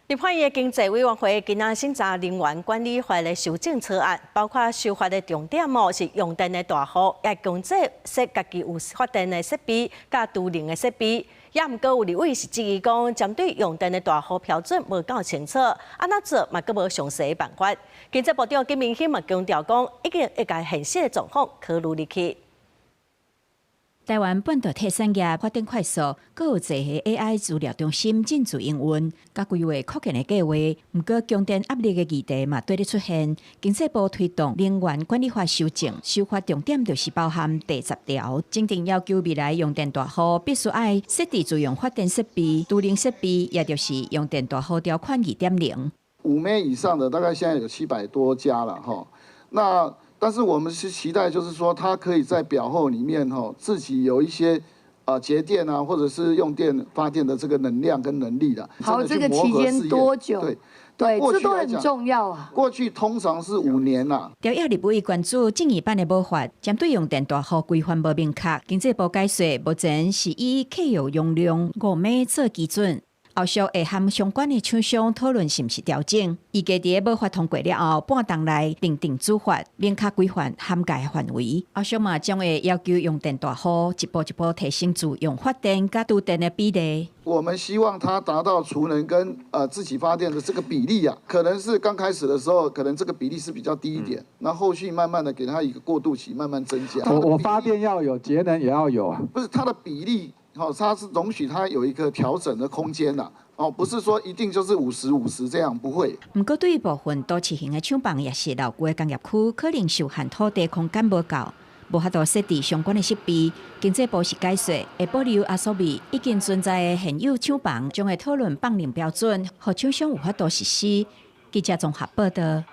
立法院經濟委員會今仔審查能源管理法的修正草案，包括修法的重點哦，是用電的大戶欲強制設家己有發電的設備佮儲能的設備。也毋過有立委是質疑講，針對用電的大戶標準無夠清楚，按怎做嘛閣無詳細的辦法。經濟部長金明欣嘛強調講，已經會共現實的狀況考慮入去。台灣半導體產業發展快速，閣有濟个 AI 資料中心進駐營運，佮規劃擴建的計劃。毋過供電壓力的議題嘛，綴咧出現。經濟部推動能源管理法修正，修法重點就是包含第10條，增訂要求未來用電大戶必須愛設置自用發電設備、儲能設備，也就是用電大戶條款2.0。 5 MW 以上的大概現在有700多家了，哈。那但是我們是期待，就是說，它可以在表後裡面，哈，自己有一些節電啊，或者是用電發電的這個能量跟能力的。好，這個期間多久？對，對，這都很重要啊。過去通常是5年啦。朝野立委關注正義版的母法，針對用電大戶規範無明確，經濟部解說，目前是以客戶容量5 MW做基準。後續會和相關的廠商討論是毋是調整。預計佇母法通過了後，半冬內訂定主法，明確規範涵蓋範圍。後續嘛將會要求用電大戶一步一步提升自用發電佮儲電的比例。我們希望它達到儲能跟自己發電的這個比例啊，可能是剛開始的時候，可能這個比例是比較低一點，那後續慢慢的給它一個過渡期，慢慢增加。我發電要有，節能也要有啊。不是它的比例。哦，它是容許它有一個調整的空間啦。哦，不是說一定就是50-50這樣，不會。毋過對於部分都市型的廠房，抑是老舊的工業區，可能受限土地空間無夠，無法度設置相關的設備。經濟部是解說，會保留阿蘇味已經存在的現有廠房，將會討論放能標準，予廠商有法度實施。記者綜合報道。